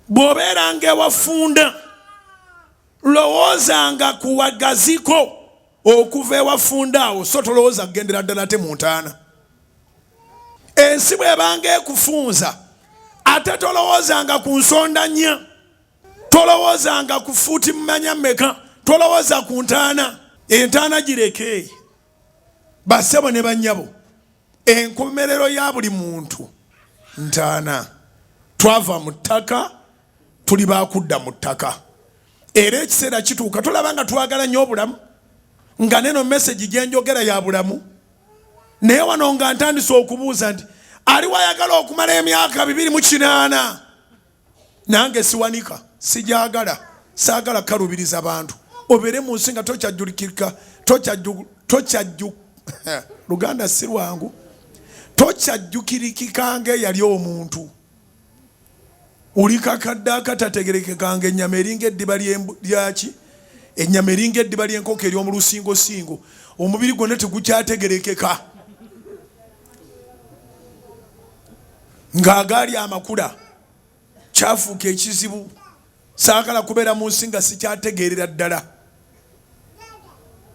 Bw'obeeranga ewafunda, lowoozanga ku wagaziko okuva ewafunda awo, so tolowooza kugendera ddala ate mu ntaana. Ensi bw'ebanga ekufunza, ate tolowoozanga ku nsonda nnya, tolowoozanga ku fuuti mumanya mmeka, tolowooza ku ntaana. Entaana gireke. Bassebo ne bannyabo, enkomerero ya buli muntu ntaana. Twava mu ttaka, tuli bakudda mu ttaka. Era ekiseera kituuka, tolaba nga twagala nnyo obulamu, nga neno mesegi gye njogera ya bulamu, naye wano nga ntandise okubuuza nti aliwo ayagala okumala emyaka 28? Nange siwanika, sijagala, saagala kalubiriza bantu. Obeere mu nsi nga tokyajjulikika, tokyajju Luganda si lwangu, tokyajjukirikika ng'eyali omuntu. Oli kakadde akatategerekeka ng'ennyama eringa eddiba lyaki, ennyama eringa eddiba ly'enkoko ery'omu lusingosingo, omubiri gwonna tegukyategerekeka ng'agaali amakula. Kyafuuka ekizibu. Saagala kubeera mu nsi nga sikyategeerera ddala.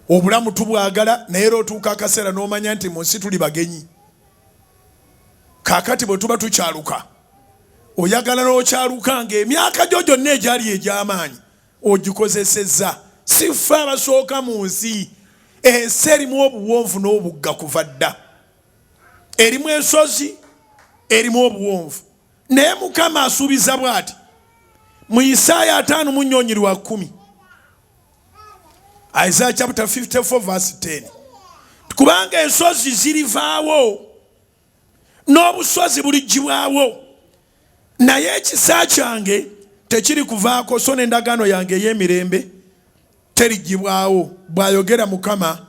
Obulamu tubwagala, naye era otuuka akaseera n'omanya nti mu nsi tuli bagenyi. Kaakati bwe tuba tukyaluka, oyagala n'okyaluka ng'emyaka gyo gyonna egyali egy'amaanyi ogikozesezza. Si ffe abasooka mu nsi. Ensi erimu obuwonvu n'obugga kuva dda, erimu ensozi, erimu obuwonvu. Naye Mukama asuubiza bw'ati mu Isaaya ataano mu nnyonyi lwa 10, Isaiah chapter 54 verse 10, kubanga ensozi zirivaawo n'obusozi buliggyibwawo, naye ekisa kyange tekiri kuvaako, so n'endagaano yange ey'emirembe teriggyibwawo, bw'ayogera Mukama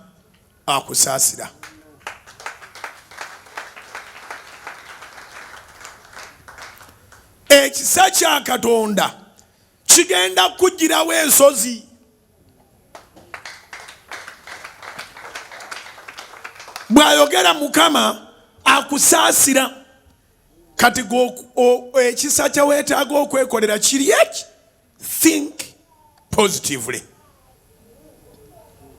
akusaasira. Ekisa kya Katonda kigenda kuggyirawo ensozi. Bw'ayogera Mukama akusaasira. Kati ekisa kye weetaaga okwekolera kiri eki? Think positively.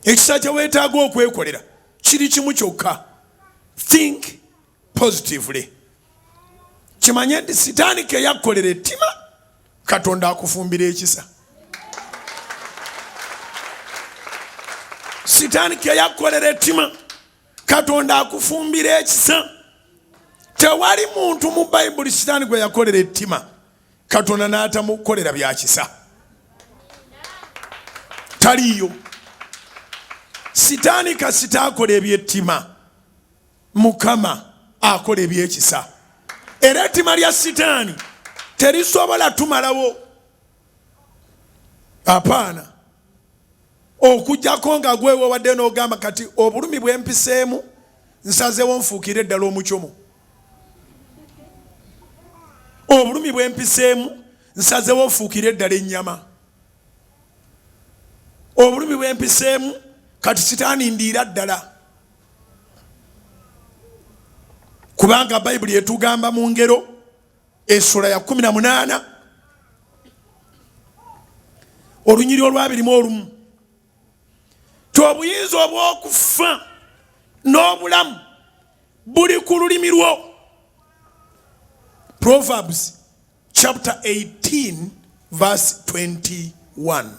Ekisa kye weetaaga okwekolera kiri kimu kyokka, think positively. Kimanye nti sitaani ke yakkolera ettima, Katonda akufumbira ekisa. Sitaani ke yakkolera ettima, Katonda akufumbira ekisa. Tewali muntu mu Bayibuli sitaani gwe yakolera ettima Katonda n'atamukolera bya kisa. Taliiyo. Sitaani kasita akola ebyettima, Mukama akola ebyekisa. Era ettima lya sitaani terisobola tumalawo, apaana, okujjako nga gwewewadde n'ogamba kati obulumi bwempiseemu nsazeewo nfuukire ddala omucomo, obulumi bwempiseemu nsazeewo nfuukire ddala ennyama, obulumi bwempiseemu kati sitaani ndiira ddala. Kubanga Bayibuli etugamba mu Ngero essula ya 18 olunyiri olwabirimu olumu ti obuyinza obw'okufa n'obulamu buli ku lulimi lwo. Proverbs chapter 18 verse 21.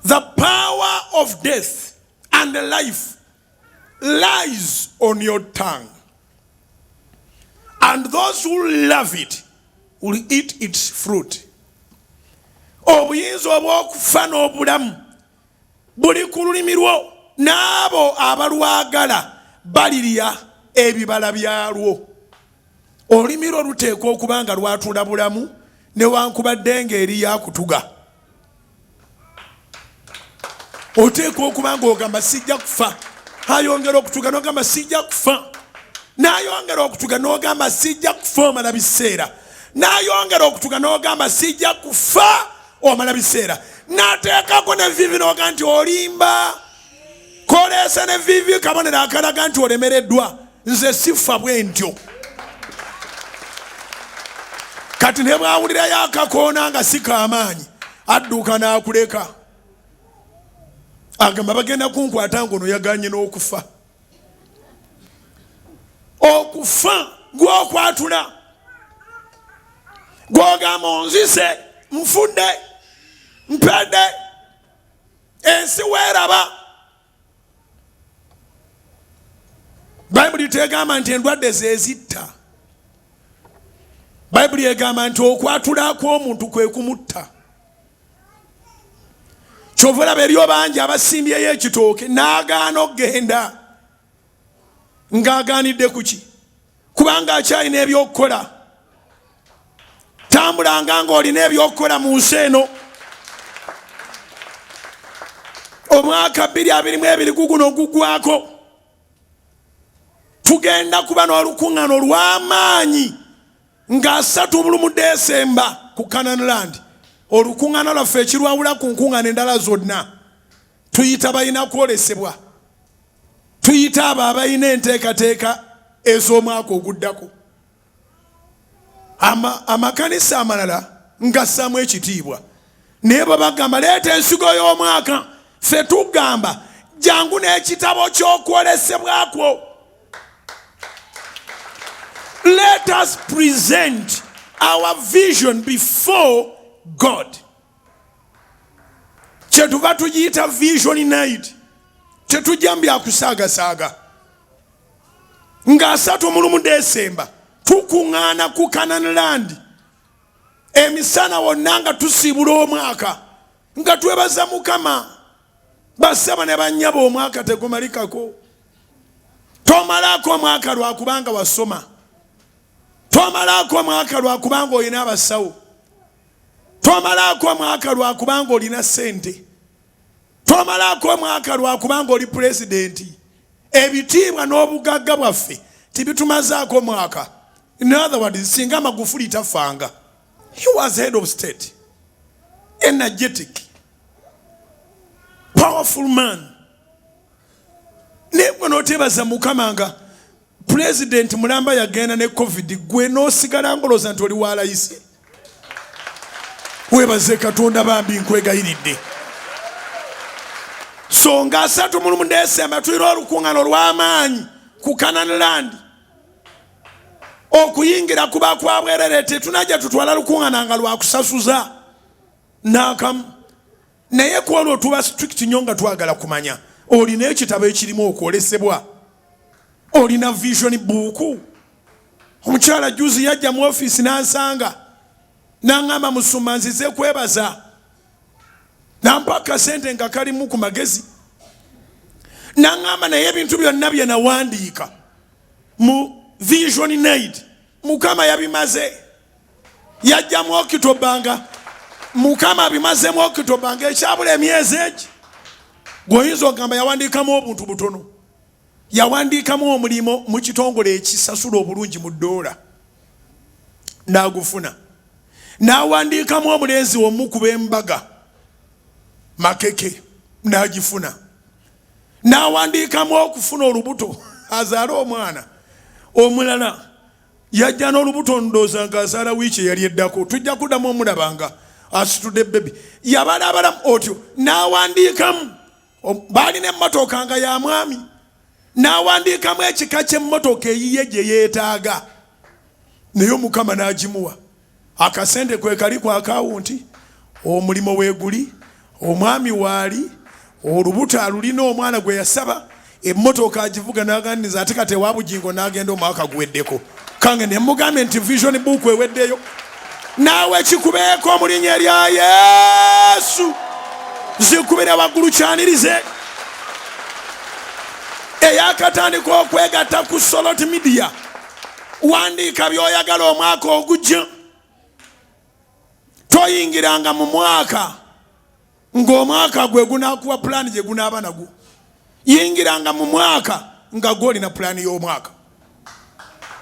The power of death and life lies on your tongue, and those who love it will eat its fruit. Obuyinza obw'okufa n'obulamu buli ku lulimi lwo, n'abo abalwagala balirya ebibala byalwo. Olulimi lwo luteekwa okuba nga lwatula bulamu, newankubadde ng'eri yakutuga. Oteekwa okuba ng'ogamba sijja kufa. Ayongera okutuga n'ogamba sijja kufa, n'ayongera okutuga n'ogamba sijja kufa, omala biseera. N'ayongera okutuga n'ogamba sijja kufa, omala biseera. N'ateekako ne vivi n'oga nti olimba. Koleesa ne vivi kabonero akalaga nti olemereddwa. Nze sifa bwe ntyo. Kati ne bw'awulirayo akakoona nga si k'amaanyi, adduka n'akuleka. Agamba bagenda kunkwata ng'ono yaganye n'okufa. Okufa gw'okwatula, gw'ogamba onzise, nfudde, mpedde, ensi weeraba. Bayibuli tegamba nti endwadde zezitta. Bayibuli egamba nti okwatula kw'omuntu kwe kumutta. Kyova olaba eriyo bangi abasimbyeyo ekitooke n'agaana okugenda, ng'agaanidde kuki? Kubanga akyalina ebyokukola. Tambulanga ng'olina ebyokukola mu nsi eno. Omwaka 2022 guguno gugwako, tugenda kuba n'olukuŋŋaana olw'amaanyi nga 3 bulumu Desemba ku Canaan Land. Olukuŋŋaana lwaffe ekirwawula ku nkuŋŋaana endala zonna, tuyita balina kwolesebwa, tuyita abo abalina enteekateeka ez'omwaka oguddako. Amakanisa amalala ngassaamu ekitiibwa, naye bwe bagamba leeta ensigo y'omwaka, ffe tugamba jangu n'ekitabo ky'okwolesebwakwo. Let us present our vision before God. Kyetuva tugiyita vision night. Tetujja mu byakusaagasaaga. Nga 3 mu Desemba tukuŋŋaana ku Canaan Land emisana wonna nga tusiibula omwaka, nga twebaza Mukama. Basaba ne bannyabo, omwaka tegumalikako. Tomalaako omwaka lwakubanga wasoma, tomalaako omwaka lwakubanga olina abasawo, tomalaako omwaka lwakubanga olina ssente, tomalaako omwaka lwakubanga oli pulezidenti. Ebitiibwa n'obugagga bwaffe tibitumazaako omwaka. In other words, singa Magufuli tafanga, he was head of state, energetic, powerful man, naye gwe n'oteebaza Mukama nga pulezidenti mulamba yagenda ne COVID, gwe n'osigala ngolooza nti oli wa layisi. Weebaze Katonda bambi, nkwegayiridde. So nga 3 mu Desemba tulina olukuŋŋaana olw'amaanyi ku Canaan Land. Okuyingira kuba kwa bwerere, tetunajja tutwala lukuŋŋaana nga lwakusasuza n'akamu, naye ku olwo tuba strict nnyo nga twagala kumanya olina ekitabo ekirimu okwolesebwa, olina vision book. Omukyala juzi yajja mu ofiisi n'ansanga n'aŋŋamba, "Musumba, nzize kwebaza." Nampa akasente nga kalimu ku magezi, n'aŋŋamba, "Naye ebintu byonna bye nawandiika mu vision night, Mukama yabimaze." Yajjamu Okitobanga, Mukama abimazemu Okitobanga ekyabula emyezi egi. Gweoyinza okugamba yawandiikamu obuntu butono. Yawandiikamu omulimu mu kitongole ekisasula obulungi mu ddoola, n'agufuna. N'awandiikamu omulenzi omu ku b'embaga makeke, n'agifuna. N'awandiikamu okufuna olubuto azaale omwana omulala. Yajja n'olubuto, ndooza ng'azaala wiiki eyali eddako. Tujja kuddamu omulabanga asitudde baby. Yabalabalamu otyo. N'awandiikamu baalina emmotoka nga ya mwami, n'awandiikamu ekika ky'emmotoka eyiye gye yeetaaga, naye Omukama n'agimuwa. Akasente kwe kali ku akawunti, omulimu weeguli, omwami waali, olubuto alulina, omwana gwe yasaba, emmotoka agivuga. N'aganiriza ate kati ewa Bugingo n'agenda omwaka guweddeko. Kange ne mugambye nti vision book eweddeyo, naawe kikubeeko mu linnya erya Yesu. Zikubire waggulu, kyanirize. Eyakatandika okwegatta ku Solot Media, wandiika by'oyagala omwaka ogujja. Toyingiranga mu mwaka ng'omwaka gwe gunakuwa pulaani gye gunaaba nagwo. Yingiranga mu mwaka nga gwolina pulaani y'omwaka.